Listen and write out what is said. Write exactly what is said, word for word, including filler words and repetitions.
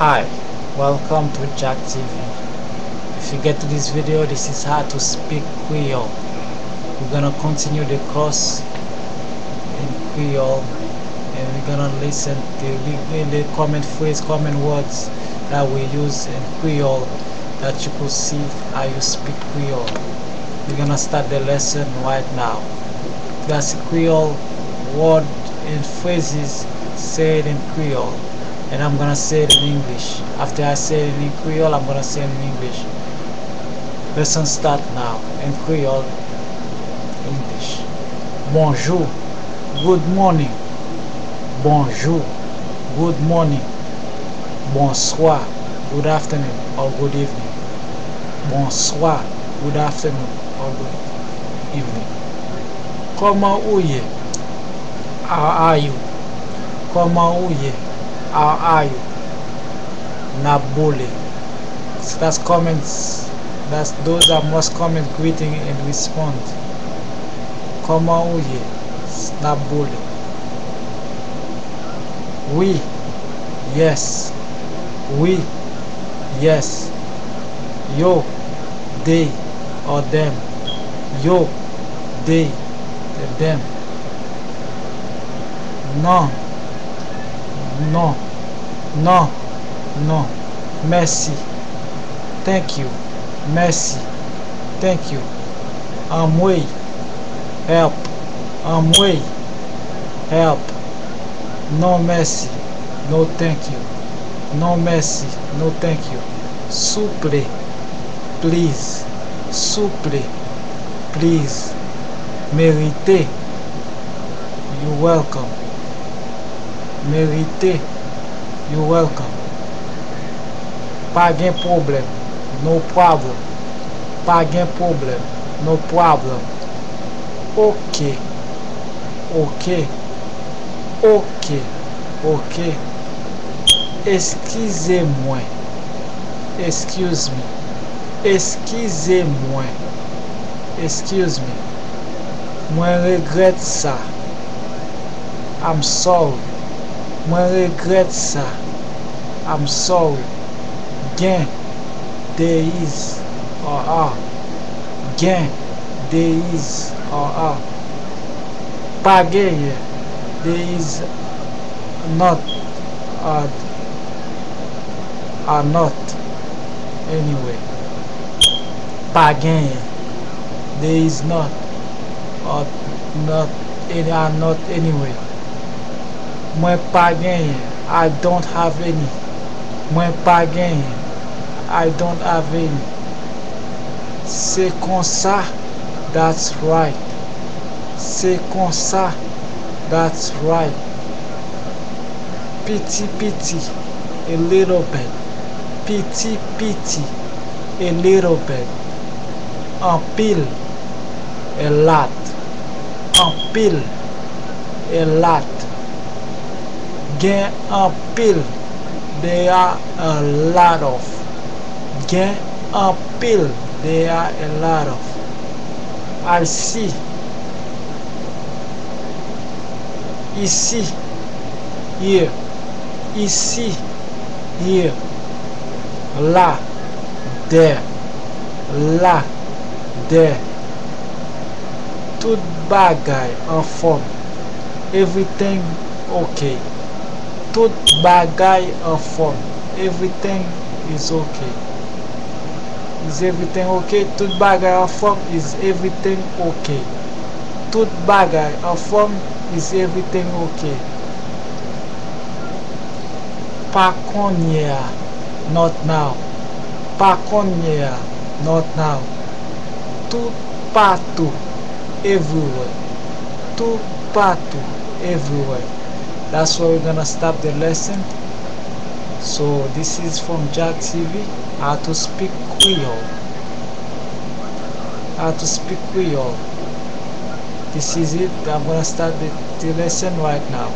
Hi, welcome to Jack T V. If you get to this video, this is how to speak Creole. We're gonna continue the course in Creole, and we're gonna listen to the, the common phrase, common words that we use in Creole that you could see how you speak Creole. We're gonna start the lesson right now. That's Creole word and phrases said in Creole, and I'm gonna say it in English. After I say it in Creole, I'm gonna say it in English. Lesson start now in Creole, English. Bonjou, good morning. Bonjou, good morning. Bonswa, good afternoon or good evening. Bonswa, good afternoon or good evening. Kòman ou ye? How are you? Kòman ou ye? How are you? N ap boule. So that's comments. That's, those are most common greeting and response. Kòman ou ye? N ap boule. Wi. Yes. Wi. Yes. Yo, they or them. Yo, they, them. Non. Non. Non. Non. Mèsi. Thank you. Mèsi. Thank you. Anmwey. Help. Anmwey. Help. Non mèsi. No thank you. Non mèsi. No thank you. Souple. Please. Souple. Please. Merite. You're welcome. Merite. You're welcome. Pa gen pwoblèm. No problem. Pa gen pwoblèm. No problem. Oke. Oke. Oke. Oke. Eskize mwen. Excuse me. Eskize mwen. Excuse me. Mwen regrèt sa. I'm sorry. Mwen regrèt sa. I'm sorry. Gen. There is or are. Gen. There is or are. Pa genyen. There is not or are not anywhere. Pa genyen. There is not or not any, are not anywhere. Mwen pa genyen. I don't have any. Mwen pa genyen. I don't have any. Se konsa. That's right. Se konsa. That's right. Piti piti. A little bit. Piti piti. A little bit. Anpil. A lot. Anpil. A lot. Gen anpil. There are a lot of. Gen anpil. There are a lot of. I see. Isi. Here. Isi. Here. La. There. La. There. Tout bagay anfòm. Everything okay. Tout bagay anfòm. Everything is okay. Is everything okay? Tout bagay anfòm. Is everything okay? Tout bagay anfòm. Is everything okay? Pa kounye a. Not now. Pa kounye a. Not now. Toupatou. Everywhere. Toupatou. Everywhere. That's where we're gonna stop the lesson. So this is from Jack T V. How to speak Creole. How to speak Creole. This is it. I'm gonna start the, the lesson right now.